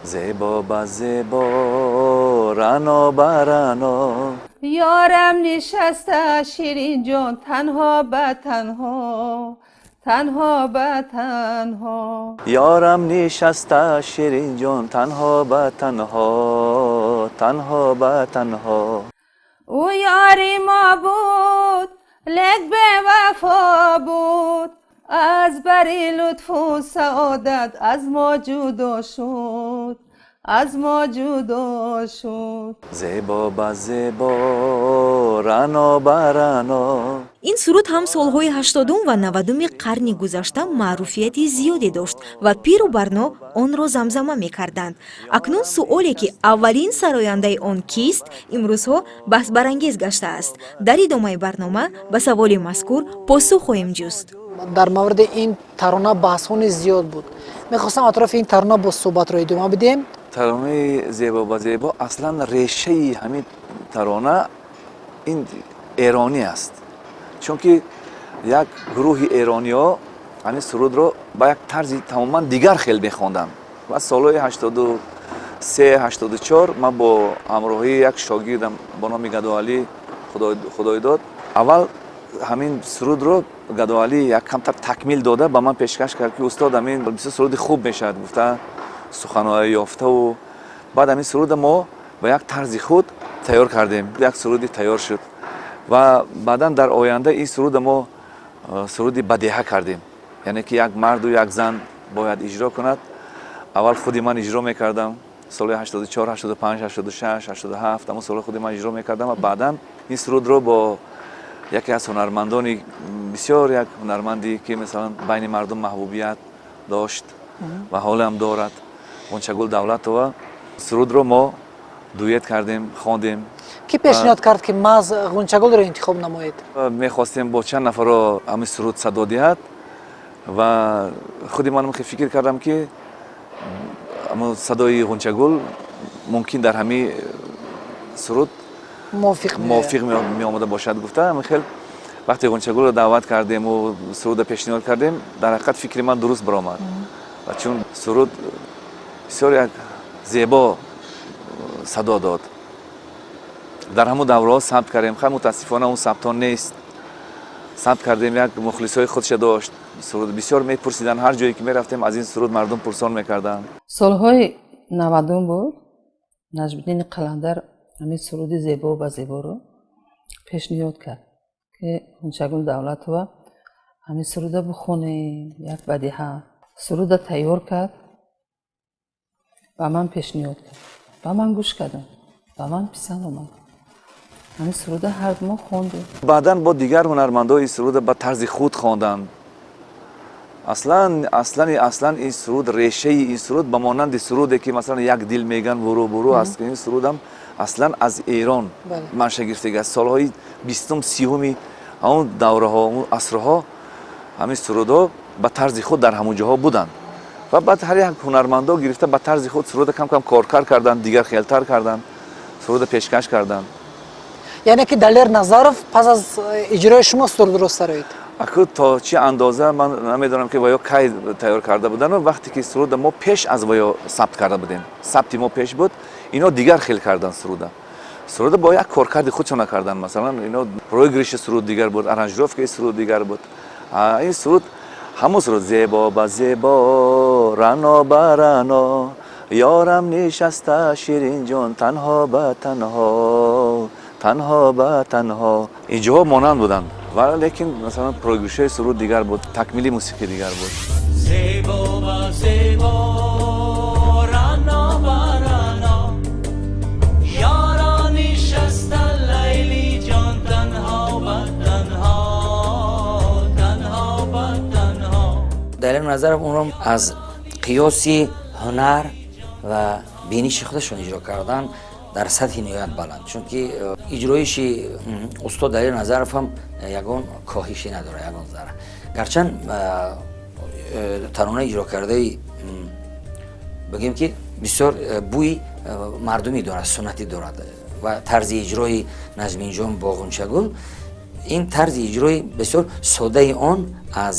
Зебо ба зебо, раъно ба раъно. Ёрам нишаста, Ширинҷон, танҳо ба танҳо, танҳо ба танҳо. Ёрам нишаста, Ширинҷон, танҳо ба танҳо, танҳо ба танҳо. Ӯ ёри мо буд, лек бевафо буд, аз бари лутфу саодат аз мо ҷудо шуд, аз мо ҷудо шуд. Зебо ба зебо, раъно ба раъно. Ин суруд ҳам солҳои 80-ум ва 90-уми қарни гузашта маъруфияти зиёде дошт ва пиру барно онро замзама мекарданд. Акнун суоле, ки аввалин сарояндаи он кист, имрӯзҳо баҳсбарангез гаштааст. Дар идомаи барнома ба саволи мазкур посух хоҳем ҷуст. Дар мавриди ин тарона баҳсҳо низ зиёд буд. Мехостам атрофи ин тарона боз суҳбатро идома бидиҳем. Таронаи «Зебо ба зебо», аслан решаи ҳамин тарона ин эронӣ аст, чунки як гурӯҳи эрониҳо ҳамин сурудро ба як тарзи тамоман дигар хел мехонданд. Ва солҳои 83, 84 ман бо ҳамроҳии як шогирдам бо номи Гадоалӣ Худойдод аввал ҳамин сурудро Гадоалӣ як камтар такмил дода ба ман пешкаш кард, ки устод, ҳамин бисёр суруди хуб мешавад, гуфта, суханҳои ёфтаву баъд ҳамин суруда мо ба як тарзи худ тайёр кардем. Як суруди тайёр шуд ва баъдан дар оянда ин суруда мо суруди бадеҳа кардем, яъне ки як марду як зан бояд иҷро кунад. Аввал худи ман иҷро мекардам соли 84, 85, 86, 87, ҳамон солҳо худи ман иҷро мекардам. Ва баъдан ин сурудро бо яке аз ҳунармандони бисёр, як ҳунарманде ки, масалан, байни мардум маҳбубият дошт ва ҳолам дорад, Ғунчагул Давлатова, сурудро мо дуэт кардем, хондем. Кӣ пешниҳод кард, ки маҳз Ғунчагулро интихоб намоед? Мехостем бо чанд нафарро ҳамин суруд садо диҳад ва худи ман фикр кардам, ки садои Ғунчагул мумкин дар ҳамин суруд мувофиқ меомада бошад, гуфта. Ҳамин хел вақте Ғунчагулро даъват кардему суруда пешниҳод кардем, дар ҳақиқат фикри ман дуруст баромад ва чун суруд бисёр як зебо садо дод. Дар ҳамон давраҳо сабт кардем. Хай, мутаассифона, он сабтҳо нест. Сабт кардем, як мухлисҳои худша дошт суруд, бисёр мепурсиданд. Ҳар ҷое ки мерафтем, аз ин суруд мардум пурсон мекарданд. Солҳои 90-ум буд, Наҷмиддини Қаландар ҳамин суруди «Зебо ба зеборо» пешниҳод кард, ки Ғунчагул Давлатова ҳамин суруда бихонем, як бадиҳа. Суруда тайёр кард, ба ман пешниҳод кард ба ман гӯш кардам, ба ман писанд омад. Ҳамин суруда ҳар мо хондем. Баъдан бо дигар ҳунармандо ин суруда ба тарзи худ хонданд. Аслан, аслани аслан ин суруд, решаи ин суруд ба монанди суруде ки, масалан, «Як дил меган буру буру» аст, ки ин сурудам аслан аз Эрон манша гирифтага аст. Солҳои 20-ум, 30-уми ҳамон давраҳо, он асрҳо ҳамин сурудҳо ба тарзи худ дар ҳамон ҷоҳо буданд ва баъд ҳар як ҳунармандо гирифта, ба тарзи худ суруда кам кам коркар карданд, дигар хелтар карданд, суруда пешкаш карданд. Яъне ки Далер Назаров пас аз иҷрои шумо сурудро сароид? Аку то чӣ андоза ман намедонам, ки ваё кай тайёр карда будану вақте ки суруда мо пеш аз ваё сабт карда будем, сабти мо пеш буд, ино дигар хел карданд суруда. Суруда бо як коркарди худшона карданд. Масалан, ино проигрыши суруд дигар буд, аранжировкаи суруд дигар буд. Ин суруд ҳамон суруд «Зебо ба зебо, раъно ба раъно, ёрам нишаста, Ширинҷон, танҳо ба танҳо, танҳо ба танҳо», инҷоҳо монанд буданд ва лекин, масалан, проигрышҳои суруд дигар буд, такмили мусиқӣ дигар буд. Зебо ба зебо, раъно ба раъно, ёро нишаста, Лайли ҷон, танҳо ба танҳо, танҳо ба танҳо. Далер Назаров онро аз қиёси ҳунар ва биниши худашон иҷро кардан дар сатҳи ниҳоят баланд, чунки иҷроиши устод Далер Назаров ҳам ягон коҳише надорад, ягон зарра. Гарчанд таронаи иҷро кардаи, бигем ки, бисёр бӯи мардумӣ дорад, суннатӣ дорад ва тарзи иҷрои Наҷминҷон бо Ғунчагул, ин тарзи иҷрои бисёр содаи он аз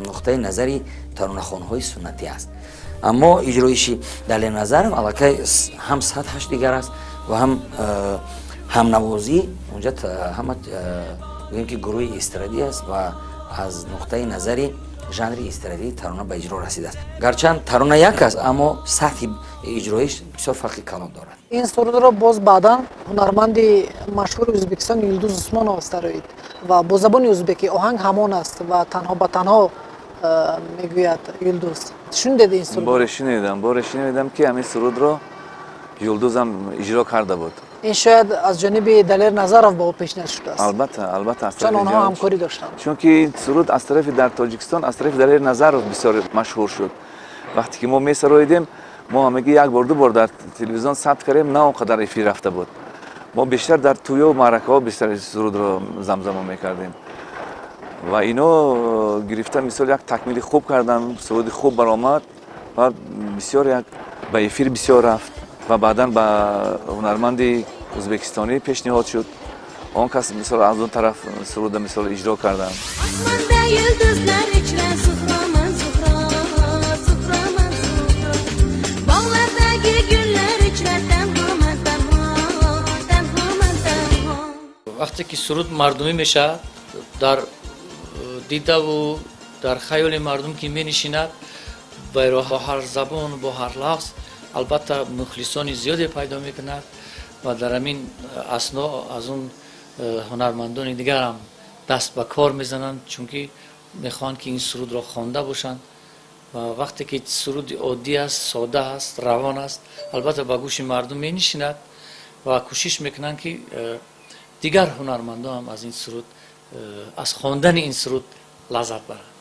нуқтаи назари таронахонҳои суннатӣ аст. Аммо иҷроиши Далер Назаров аллакай ҳам сатҳаш дигар аст ва ҳам ҳамнавозӣ. Унҷа ҳама гӯем, ки гурӯҳи эстрадӣ аст ва аз нуқтаи назари жанри эстрадӣ тарона ба иҷро расидааст. Гарчанд тарона як аст, аммо сатҳи иҷроиш бисёр фарқи калон дорад. Ин сурудро боз баъдан ҳунарманди машҳури Ӯзбекистон Юлдуз Усмонова сароид ва бо забони ӯзбекӣ. Оҳанг ҳамон аст ва танҳо ба танҳо мегӯяд Юлдуз. Шунидед ин суруд? Боре шунидам, ки ҳамин сурудро Юлдузам иҷро карда буд. Ин шояд аз ҷониби Далер Назаров ба ӯ пешниҳод шудааст. Албатта, аз чун тарафи онҳо ҳамкорӣ доштанд. Чунки ин суруд аз тарафи дар Тоҷикистон аз тарафи Далер Назаров бисёр машҳур шуд. Вақте ки мо месароидем, мо ҳамагӣ як бор, ду бор дар телевизион сабт кардем, на он қадар эфир рафта буд. Мо бештар дар тӯё, маъракаҳо бештар сурудро замзама мекардем ва ино гирифта, мисол, як такмили хуб кардан, суруди хуб баромад ва бисёр як ба эфир бисёр рафт ва баъдан ба ҳунарманди ӯзбекистонӣ пешниҳод шуд. Он кас, мисол, аз он тараф суруда, мисол, иҷро карданд. Osmonda yulduzlar ichra Zuhroman, Zuhro, Zuhroman, Zuhro. Bog'lardagi gullar ichra tanhoman, tanho, tanhoman, tanho. Вақте ки суруд мардумӣ мешавад, дар дидаву дар хаёли мардум ки менишинад, бо ҳар забон, бо ҳар лафз, албатта, мухлисони зиёде пайдо мекунад ва дар ҳамин асно аз он ҳунармандони дигарам даст ба кор мезананд, чунки мехоҳанд, ки ин сурудро хонда бошанд. Ва вақте ки суруди оддӣ аст, сода аст, равон аст, албатта, ба гӯши мардум менишинад ва кӯшиш мекунанд, ки дигар ҳунармандон ҳам аз ин суруд, аз хондани ин суруд лаззат баранд.